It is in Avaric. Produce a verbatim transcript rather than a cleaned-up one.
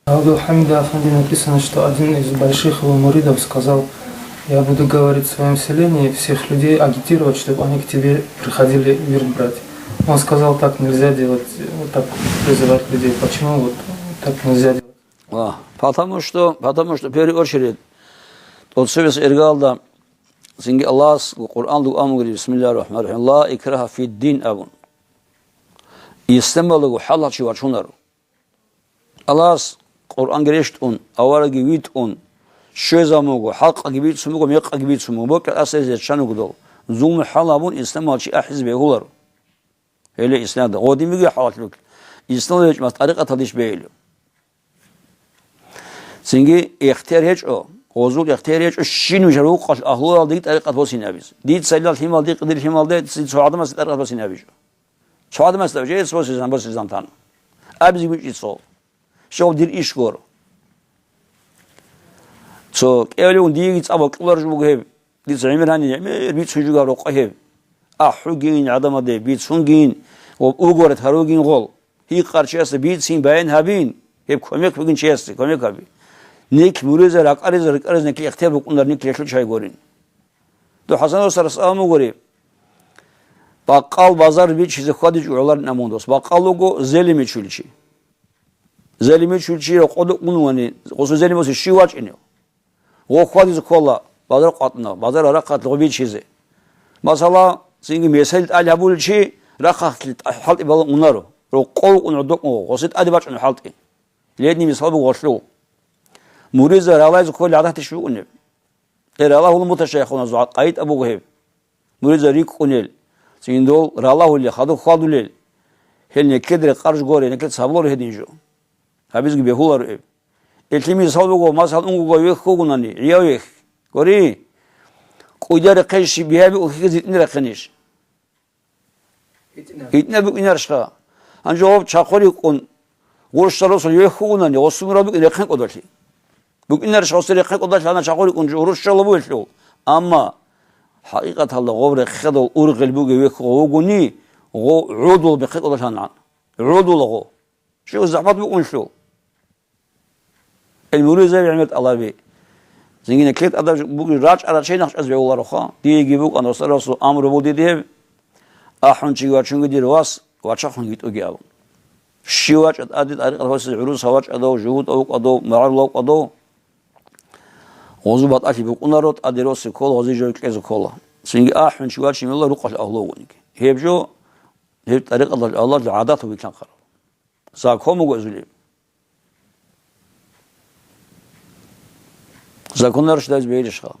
Абдул-Хамида Афанди написано, что один из больших его муридов сказал: «Я буду говорить в своём селении, всех людей агитировать, чтобы они к тебе приходили вирд брать». Он сказал: «Так нельзя делать, вот так призывать людей». Почему вот так нельзя делать? А, Потому что, потому что в первую очередь, тӀоцебесеб иргалда цинги Аллагьас Къуръан дугӀа мугри, бисмиллагьир рахӀманир рахӀим, «Ла икраха фиддин» абун. Ислам балагу хӀалалчи вачунаро. Аллагьас Къуръанги рещтӀун, аварагги витӀун, щвезабун буго, хӀакъаги бицун буго, мекъаги бицун буго, бокьа тӀасаризе чан вугодал, зулму хӀалабун исламалчи ахӀизе бегьуларо. Гьеле исламда гъодин буго хӀалалъулъ. Исламда гьечӀмас тӀарикъаталдищ бегьилев. Цинги ихтияр гьечӀо, гъозул ихтияр гьечӀо, щин вижар вукъалъ агьлуялдеги тӀарикъат босин абизе. Дица илал лъимал дикъ дир лъималде цин цо гӀадамасе тӀарикъат босин абичӀо. Цо гӀадамасда жеги цо сезан босизан тан. Абизе гучӀи цо. Щоб дир иш гуро. Цо кӀевлъун диеги цӀа бокьулар жо буго гьеб. Дица гӀемер гьанин гӀемер бицун жугав рокъо гьеб. АхӀугин гӀадамаде, бицунгин, ва угорат гьаругин гъол. Гьикъар чиясда бицин баян гьабин, гьеб кумек бугин чиясда кумек гьаби. Нилъ муриза ракӀаризе ракӀаризе нилъ ихтияр букӀунар нилъ релълъу чай гурин. Дов ХӀасан устарас абун бугори, бакъал базар бичизе хьвадичӀо гӀоларин амун дос. Бакъал вуго зелимичулчи. Зелимичулчи рокъода унвани, гъосул зелимусе щив вачӀинев? Гъо хьвадизе ккола базар къватӀна, базар рахъалъ гъо бичизе. Масала, цинги месел тӀал гьабулел чи рахъалъ хӀалтӀи балун унаро, рокъов укӀун гӀодокӀун гъо, гъосе тӀаде бачӀун хӀалтӀи. Ледни мисал буго гъолъул. Муриза ралайзе кколел гӀадатищ букӀунеб? Гье, ралагьул муташайихуназул къагӀида буго гьеб. Муриза рикӀкӀунел, цӀиндол ралагьулел, хадуб хьвадулел. Гьел неклъеда рекъарж горе, неклъеда сабуларо гьедин жо. Гьабизги бегьуларо эб. Элъи мисал буго, масал, унгуго вехь хьугунани, гӀияв вехь. Гори, кӀуйда рехъенщи бигьаби ухиги зитӀни рехъенищ? ГьитӀинаб букӀинарищха? Гьанже гъоб чахъо рикӀкӀун, гъурущал росул вехь хьугунани, гъосул мурад букӀин рехъен кӀодолъи. БукӀинарищ гъосул рехъен кӀодолъи гьанна чахъо рикӀкӀун жо гъурущалаб бугелъул? Амма хӀакъикъаталда гъоб рехъедал ургъел бугев вехь гъов вугони, гъо гӀодул бехъе кӀодолъанан. ГӀодула гъо. Щив захӀмат букӀунлъул? Ил муризаби гӀемер тӀалаби. Зингина кет адаб буги рачӀа-рачей нахчӀаз бегьулароха. Диеги букӀан ва сарасул амру буди деб. АхӀун чи вачунги дир вас, вачахъун гитӀуги абун. Щив вачӀа тӀаде тӀарикъат васиз гӀурус гьавачӀадав, жугьутӀав вукӀадав, магӀарулав вукӀадав? Гъозу батӀалъи букӀунаро, тӀаде росе ккола, гъози жо кьезе ккола. Цинги ахӀун чи вачи мелла рукъалъ агьлу вугониги. Гьеб жо, гьеб тӀарикъаталъ Аллагьлъи гӀадат вугилан хъарал. Закон буго эзулеб. Законар шдаиз бегьилищха?